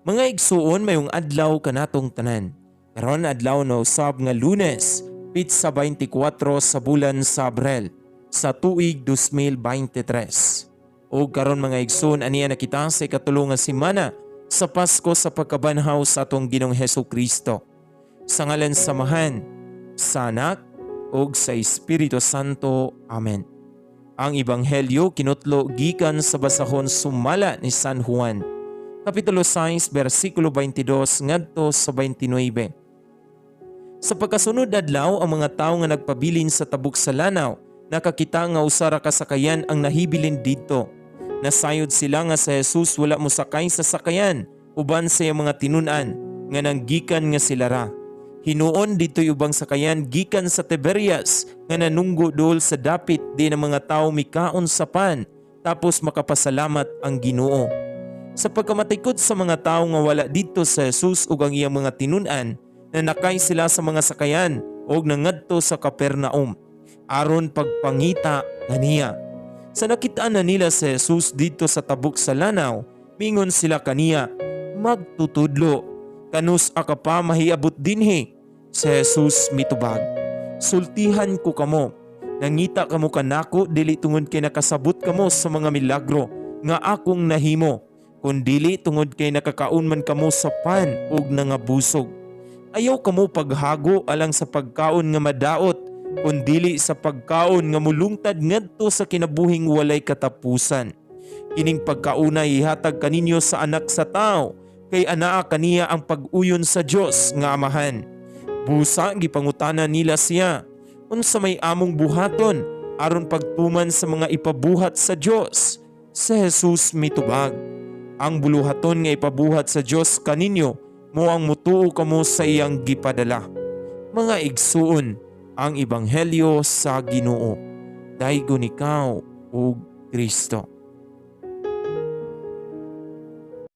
Mga igsuon, mayong adlaw kanatong tanan. Karon adlaw na usab nga Lunes, pitsa 24 sa bulan sa Abril sa tuig 2023. O karon, mga igsuon, aniya na kita sa ikatulo nga semana sa Pasko sa pagkabanhaw sa atong Ginoong Hesus Kristo. Sa ngalan sa Amahan, sa Anak ug sa Espiritu Santo. Amen. Ang Ebanghelyo kinutlo gikan sa basahon sumala ni San Juan, Kapitulo 6, versikulo 22 ngadto sa 29. Sa pagkasunod adlaw, ang mga tawo nga nagpabilin sa tabok sa lanaw nakakita nga usa ra ka sakayan ang nahibilin didto. Nasayod sila nga si Jesus wala mosakay sa sakayan uban sa iyang mga tinun-an nga nanggikan nga sila ra. Hinuon didto'y ubang sakayan gikan sa Tiberias nga nanunggo duol sa dapit diin ang mga tawo mikaon sa pan tapos makapasalamat ang Ginoo. Sa pagkamatikod sa mga tawo nga wala didto si Jesus ug ang iyang mga tinun-an, nanakay sila sa mga sakayan ug nangadto sa Capernaum aron pagpangita kaniya. Sa nakit-an na nila si Jesus didto sa tabok sa lanaw, mingon sila kaniya, "Magtutudlo, kanus-a ka pa mahiabot dinhi?" Si Jesus mitubag, "Sultihan ko kamo, nangita kamo kanako dili tungod kay nakasabot kamo sa mga milagro nga akong nahimo, kundili tungod kay nakakaon man kamo sa pan ug nangabusog. Ayaw kamo paghago alang sa pagkaon nga madaot, kundili sa pagkaon nga mulungtad ngadto sa kinabuhing walay katapusan. Kining pagkauna ihatag kaninyo sa Anak sa Tao, kay anaa kaniya ang pag-uyon sa Dios nga Amahan." Busa gipangutana nila siya, "Unsa may among buhaton aron pagtuman sa mga ipabuhat sa Dios?" Si Jesus mitubag, "Ang buluhaton nga ipabuhat sa Dios kaninyo mao ang mutuo kamo sa iyang gipadala." Mga igsuon, ang ebanghelyo sa Ginoo. Daygon ikaw, ug Kristo.